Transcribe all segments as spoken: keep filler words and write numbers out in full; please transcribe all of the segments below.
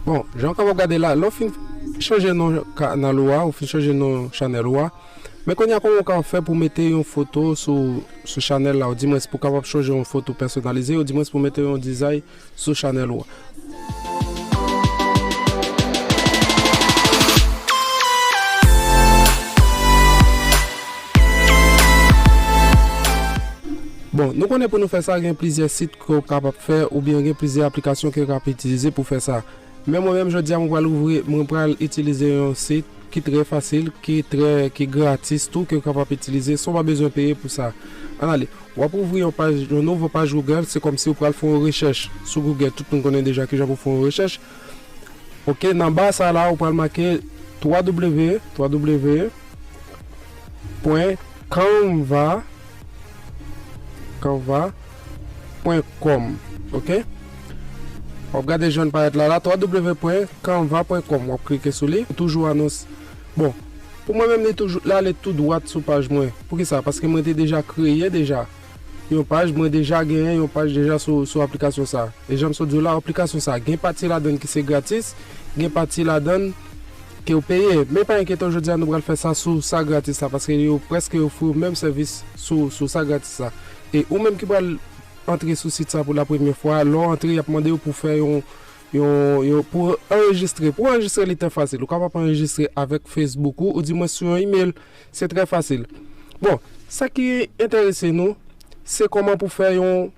Bon, jan w kapab gade la, lè w fin chanje non kanal ou a, ou fin chanje non chanèl ou a, men kounye a kòman w kapab fè pou mete yon foto sou, sou chanèl la, ou dimwens pou w kapab chanje yon foto pèsonalize, ou dimwens pou w mete yon dizay sou chanèl ou a. Bon, nou konnen pou nou fè sa, gen plizyè sit ke w kapab fè, oubyen gen plizyè aplikasyon ke w kapab itilize pou fè sa. Men mwen menm, jodi a, mwen pral ouvri, mwen pral itilize yon sit ki trè fasil, ki trè, ki gratis tou, ke w kapab itilize san w pa bezwen peye pou sa. Ann ale, w ap ouvri yon paj, yon nouvo paj Google, se kòmsi w pral fè yon rechèch sou Google. Tout moun konnen deja kijan pou fè yon rechèch. Ok, nan ba sa la, ou pral make twa w, twa w, pwen canva, canva pwen com, ok? W ap gade jan l parèt la, la, twa w pwen canva pwen com, w ap klike sou li, toujou anons. Bon, pou mwen menm, li toujou, l ale tou dwat sou paj mwen. Poukisa? Paske mwen te deja kreye deja yon paj, mwen deja genyen yon paj deja sou, sou aplikasyon sa. E jan m sot di w la, aplikasyon sa, gen pati ladan l ki se gratis, gen pati ladan l ke w peye. Men pa enkyete w, jodi a nou pral fè sa sou sa gratis la, paske yo prèske ofri w menm sèvis sou, sou sa gratis la. E ou menm ki pral antre sou sit sa pou la premyè fwa, lè w antre, y ap mande w pou fè yon, yon, yon, pou anrejistre. Pou anrejistre, li trè fasil. Ou kapab anrejistre avèk Facebook ou, ou dimwens sou yon email. Se trè fasil. Bon, sa ki enterese nou, se kòman pou fè yon,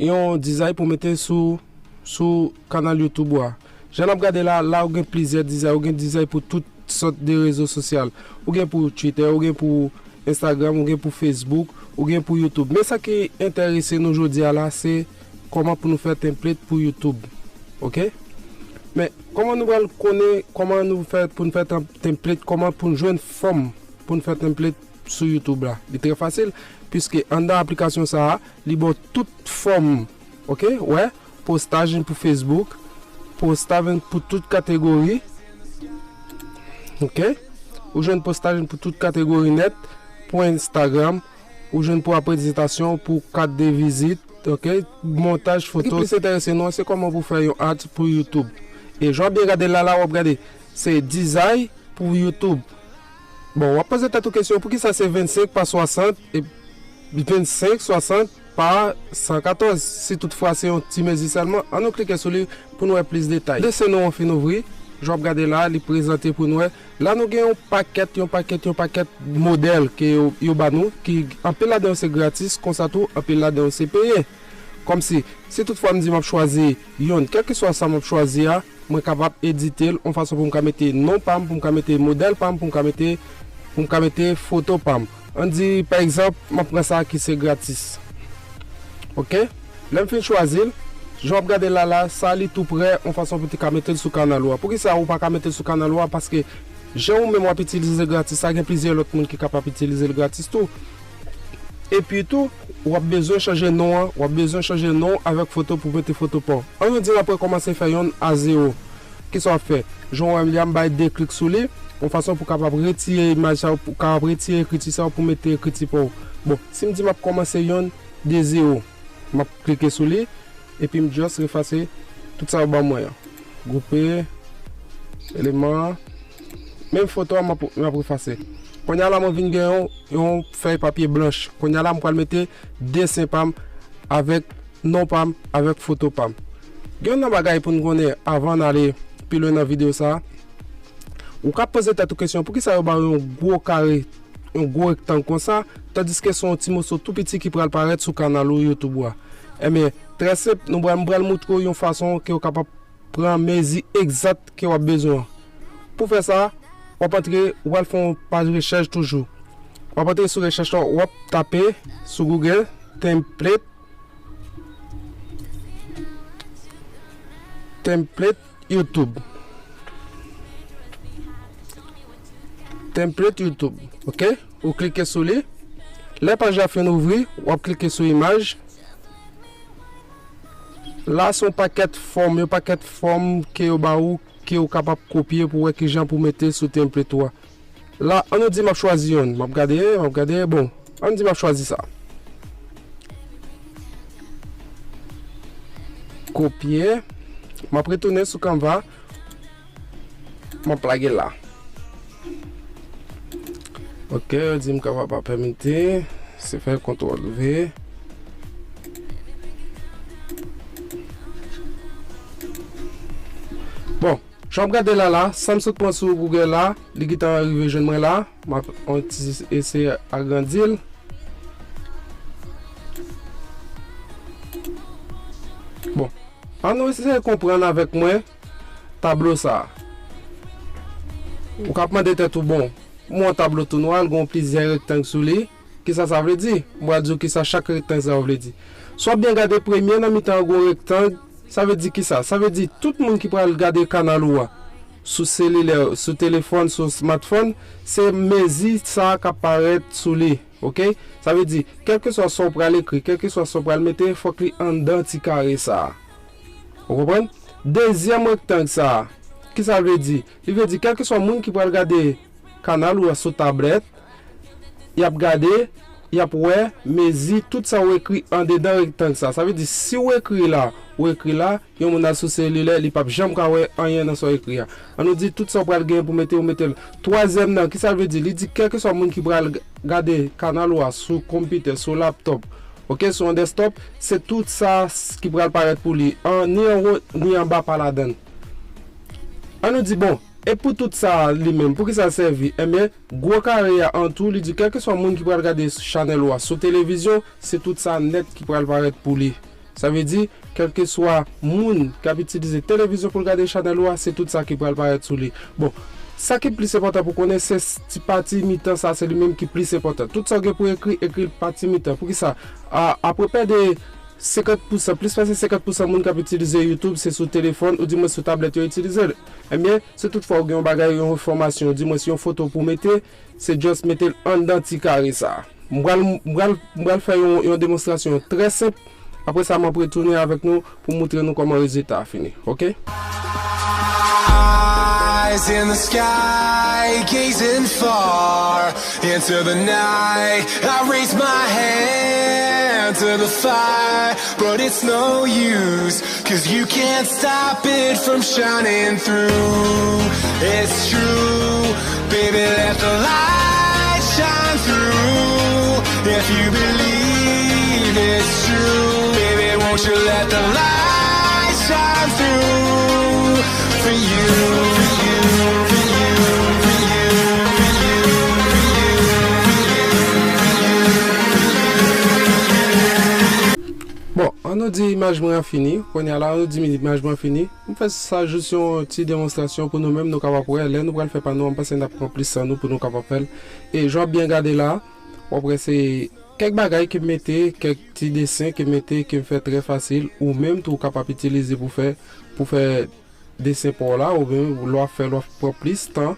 yon dizay pou mete sou, sou kanal YouTube ou a. Jan n ap gade la, la ou gen plizyè dizay, ou gen dizay pou tout sòt de rezo sosyal. Ou gen pou Twitter, ou gen pou Instagram, ou gen pou Facebook, ou gen pou YouTube. Men sa ki enterese nou jodi a la, se kòman pou nou fè template pou YouTube. Ok? Men, kòman nou pral konnen kòman nou fè pou nou fè tem-, template, kòman pou nou jwenn fòm pou nou fè template sou YouTube la? Li trè fasil, piske anndan aplikasyon sa a, li ba w tout fòm, ok? Wè, postaj pou Facebook, postaj pou tout kategori, ok? Ou jwenn postaj pou tout kategori nèt, pou Instagram, ou jwenn pou aprezentasyon, pou kat de vizit, ok? Montaj foto. Sa ki plis enterese nou an, se kòman pou fè yon ads pou YouTube. E jan w ap byen gade la, la, w ap gade, se dizay pou YouTube. Bon, w ap poze tèt ou kesyon, poukisa se vennsenk pa swasant, e vennsenk, swasant pa san katòz, si toutfwa se yon ti mezi sèlman? Ann nou klike sou li pou n wè plis detay. Desen nou an fin ouvri, jan w ap gade la, li prezante pou n wè. La nou gen yon pakèt, yon pakèt, yon pakèt modèl ke yo, yo ba nou, ki anpil ladan yo se gratis, konsa tou, anpil ladan yo se peye. Kòmsi, si toutfwa m di m ap chwazi yonn, kèlkeswa sa m ap chwazi a, mwen kapab edite l yon fason pou m ka mete non pa m, pou m ka mete modèl pa m, pou m ka mete, pou m ka mete foto pa m. Ann di, pa egzanp, m ap pran sa ki se gratis. Ok? Lè m fin chwazi l, jan w ap gade l la, la, sa li tou prè, yon fason pou te ka mete l sou kanal ou a. Poukisa ou pa ka mete l sou kanal ou a? Paske jan ou menm w ap itilize l gratis, sa gen plizyè lòt moun ki kapab itilize l gratis tou. Epi tou, w ap bezwen chanje non an, w ap bezwen chanje non avèk foto pou mete foto pa w. Ann nou di n ap rekòmanse fè yonn a zewo. Kisa w ap fè? Jan w wè m li a, m bay de klik sou li, yon fason pou kapab retire imaj sa, pou kapab retire ekriti sa, pou mete ekriti pa w. Bon, si m di m ap kòmanse yonn de zewo, m ap klike sou li, epi m just efase tout sa yo ban mwen an. Gwoupe eleman an. Menm foto a m ap, m ap efase. Kounye a la, mwen vin gen yon, yon fèy papye blanch. Kounye a la, m pral mete desen pa m avèk non pa m, avèk foto pa m. Gen yon bagay pou n konnen avan n ale pi lwen nan videyo sa a. Ou ka poze tèt ou kesyon, poukisa yo ba w yon gwo kare, yon gwo rektang konsa, tandiske se yon ti moso tou piti ki pral parèt sou kanal ou YouTube ou a? Enben, trè senp, nou pral, m pral montre w yon fason ke w kapab pran mezi egzat ke w ap bezwen an. Pou fè sa, w ap antre, w al fè yon paj rechèch toujou. W ap antre sou rechèch la, w ap tape sou Google template, template YouTube. Template YouTube, ok? Ou klike sou li. Lè paj la fin ouvri, w ap klike sou imaj. La, se yon pakèt fòm, yon pakèt fòm ke yo ba ou, ke ou kapab kopye pou wè kijan pou mete sou template ou a. La, ann nou di m ap chwazi yonn. M ap gade, m ap gade, bon, ann di m ap chwazi sa. Kopye. M ap retounen sou Canva. M ap lage l la. Ok, yo di m Canva pa pèmete. Se fè kontwòl V. Bon, jan w ap gade la la, sa m sot pran sou Google la, li gentan rive jwenn mwen la. M ap on ti eseye agrandi l. Bon, ann nou eseye konprann avèk mwen tablo sa a. Ou ka ap mande tèt ou, bon, m wè yon tablo tou nwa, l gen plizyè rektang sou li. Kisa sa vle di? M pral di w kisa chak rektang sa yo vle di. Si w ap byen gade premye nan mitan an gwo rektang, sa vle di kisa? Sa vle di tout moun ki pral gade kanal ou a sou selilè, sou telefòn, sou smartphone, se mezi sa a k ap parèt sou li. Ok? Sa vle di, kèlkeswa sa w pral ekri, kèlkeswa sa w pral mete, fòk li anndan ti kare sa a. Ou konprann? Dezyèm rektang sa a, kisa l vle di? Li vle di, kèlkeswa moun ki pral gade kanal ou a sou tablèt, y ap gade, y ap wè mezi tout sa w ekri andedan rektang sa. Sa vle di, si w ekri la, ou ekri la, yon moun al sou selilè, li p ap janm ka wè anyen nan sa w ekri a. Ann nou di tout sa w pral gen pou mete, ou mete l. Twazyèm nan, kisa l vle di? Li di kèlkeswa moun ki pral g-, gade kanal ou a sou konpitè, sou laptòp, ok, sou yon desktop, se tout sa s-, ki pral parèt pou li, an, ni anwo, ni anba pa ladan l. Ann nou di, bon, e pou tout sa a li menm, poukisa l sèvi? Enben, gwo kare a an tou, li di kèlkeswa moun ki pral gade chanèl ou a sou televizyon, se tout sa nèt ki pral parèt pou li. Sa vle di, kèlkeswa moun k ap itilize televizyon pou l gade chanèl ou a, se tout sa ki pral parèt sou li. Bon, sa ki plis enpòtan pou konnen, se s-, ti pati mitan sa, se li menm ki plis enpòtan. Tout sa w gen pou ekri, ekri l pati mitan. Poukisa? A, apre pè de senkant pousan, plis pase senkant pousan moun k ap itilize YouTube, se sou telefòn, oudimwen sou tablèt yo itilize l. Ebyen, si toutfwa w gen yon bagay, yon enfòmasyon, oudimwen si yon foto pou w mete, se just mete l anndan ti kare sa a. M pral, m pral, m pral fè yon, yon demonstrasyon trè senp. Apre sa, m ap retounen avèk nou pou montre nou kòman rezilta a fini. Ok? Eyes in the sky, gazing far into the night. I raise my hand to the fire, but it's no use, 'cause you can't stop it from shining through. It's true, baby, let the light shine through. If you believe it's true, baby, won't you let the light shine through for you, for you, for you, for you, for you, for you, for you, for you, for you. Bon, ann nou di imaj mwen an fini. Kounye a la, ann nou di imaj mwen an fini. M fè sa jis yon ti demonstrasyon pou nou menm, nou kapab wè. Lè nou pral fè pa nou an, m panse n ap pran plis tan nou pou nou kapab fè l. E jan w ap byen gade la, w ap wè se kèk bagay ke m mete, kèk ti desen ke m mete, ke m fè trè fasil, ou menm tou w kapab itilize pou fè, pou fè desen pa w la, oubyen lè w ap fè l, w ap pran plis tan,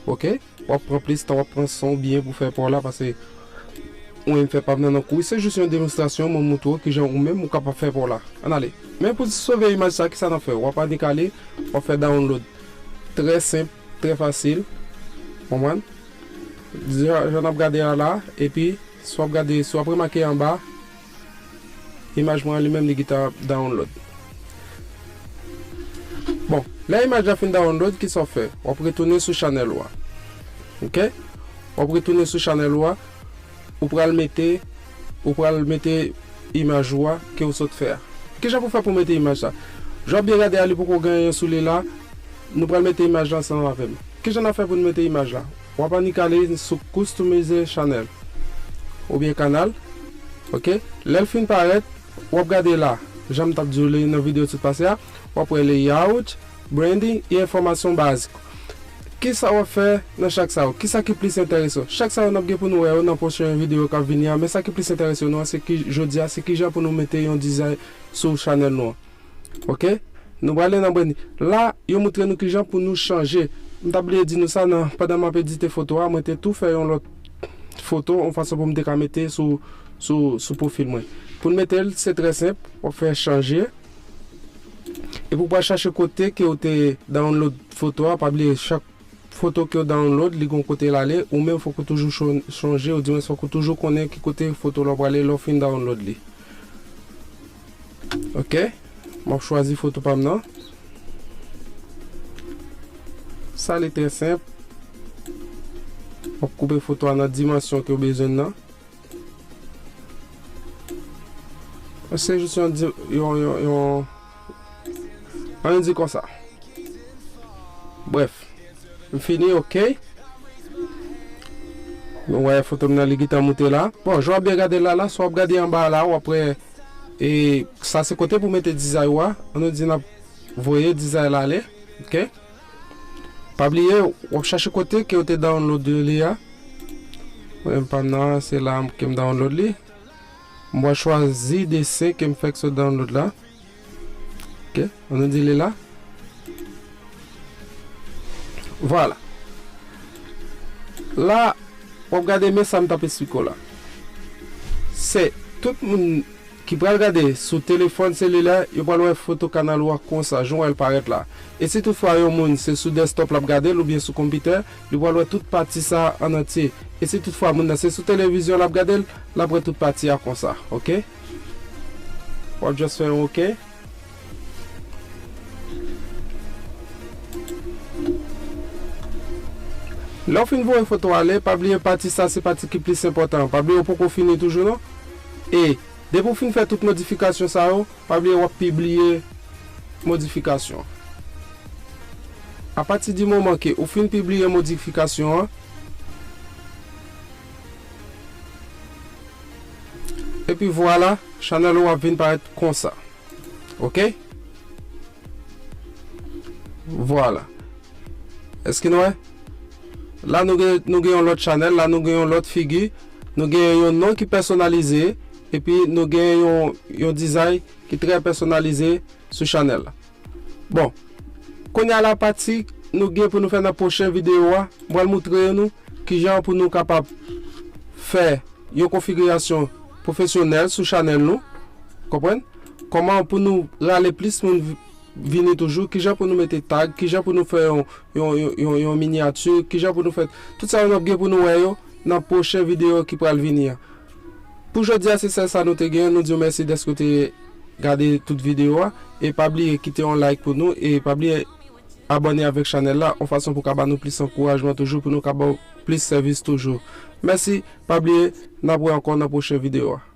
ok? W ap pran plis tan, w ap pran san w byen pou fè pa w la, paske mwen menm fè pa m nan nan kouri. Se jis yon demonstrasyon, mwen montre w kijan ou menm ou kapab fè pa w la. Ann ale. Men pou sove imaj sa, kisa n ap fè? W ap annik ale, w ap fè download. Trè senp, trè fasil. Konprann? Jan, jan n ap gade a la, epi si w ap gade, si w ap remake anba, imaj mwen an li menm li gentan ap download. Bon, lè imaj la fin download, kisa w ap fè? W ap retounen sou chanèl ou a. Ok? W ap retounen sou chanèl ou a. Ou pral mete, ou pral mete imaj ou a ke w sot fè a. Kijan pou fè pou mete imaj sa? Jan w ap byen gade a, li poko gen anyen sou li la. Nou pral mete imaj la ansanm avè m. Kijan n ap fè pou n mete imaj la? W ap annik ale sou Customize Channel oubyen kanal. Ok? Lè l fin parèt, w ap gade la, jan m t ap di w li nan videyo tout pase a, w ap wè layout, branding e enfòmasyon bazik. Kisa w ap fè nan chak sa yo? Kisa ki plis enterese w? Chak sa yo n ap gen pou nou wè yo nan pwochen videyo k ap vini an, men sa ki plis enterese nou an, se ki, jodi a, se kijan pou nou mete yon dizay sou chanèl nou an. Ok? Nou prale nan branding. La, yo montre nou kijan pou nou chanje. M ta bliye di nou sa nan, pandan m ap edite foto a, mwen te tou fè yon lòt foto, yon fason pou m te ka mete sou, sou, sou pwofil mwen. Pou n mete l, se trè senp, w ap fè chanje. Epi w pral chache kote ke w te download foto a, pa bliye chak foto ke w download, li gon kote l ale, ou menm fòk ou toujou chon-, chonje, oudimwen fòk ou toujou konnen ki kote foto la w prale lè w fin download li. Ok, m ap chwazi foto pa m nan. Sa li trè senp. W ap koupe foto a nan dimansyon ke w bezwen nan. Se jis yon, di- yon, yon, yon, ann di konsa. Brèf, m fini, ok. Nou wè foto m nan li gentan moute la. Bon, jan w ap byen gade la, la, si w ap gade anba la, w ap wè, e, sa se kote pou mete dizay ou a. Ann nou di n ap voye dizay la ale, ok. Pa bliye, w ap chache kote ke w te download li a. Mwen pa m nan, se la ke m download li. M pral chwazi desen ke m fèk sot download la. Ok, ann nou di li la. Vwala. La, w ap gade men sa m t ap esplike w la. Se tout moun ki pral gade sou telefòn selilè, yo pral wè foto kanal ou a konsa, jan w wè l parèt la. E si toutfwa yon moun se sou desktop l ap gade l oubyen sou konpitè, li pral wè tout pati sa a an antye. E si toutfwa moun nan se sou televizyon l ap gade l, l ap wè tout pati a konsa, ok? W ap just fè yon ok. Lè w fin voye foto ale, pa bliye pati sa se pati ki plis enpòtan an. Pa bliye w poko fini toujou non. E depi w fin fè tout modifikasyon sa yo, pa bliye w ap pibliye modifikasyon. Apati di moman ke ou fin pibliye modifikasyon an, epi vwala, chanèl ou ap vin parèt konsa. Ok? Vwala. Èske nou wè? La nou gen, nou gen yon lòt chanèl, la nou gen yon lòt figi, nou gen yon non ki pèsonalize, epi nou gen yon, yon dizay ki trè pèsonalize sou chanèl la. Bon, kounye a la pati nou gen pou nou fè nan pwochen videyo a, m pral moutre nou kijan pou nou kapab fè yon konfigirasyon pwofesyonèl sou chanèl nou, konprann? Kòman pou nou rale plis moun vi- vini toujou, kijan pou nou mete tag, kijan pou nou fè yon, yon, yon, yon, yon minyati, kijan pou nou fè, tout sa yo n ap gen pou nou wè yo nan pwochen videyo ki pral vini an. Pou jodi a, se sèl sa nou te gen. Nou di w mèsi dèske w te gade tout videyo a. E pa bliye kite yon like pou nou. E pa bliye abòne avèk chanèl la, yon fason pou ka ba nou plis ankourajman toujou, pou nou ka ba w plis sèvis toujou. Mèsi, pa bliye, n ap wè ankò nan pwochen videyo a.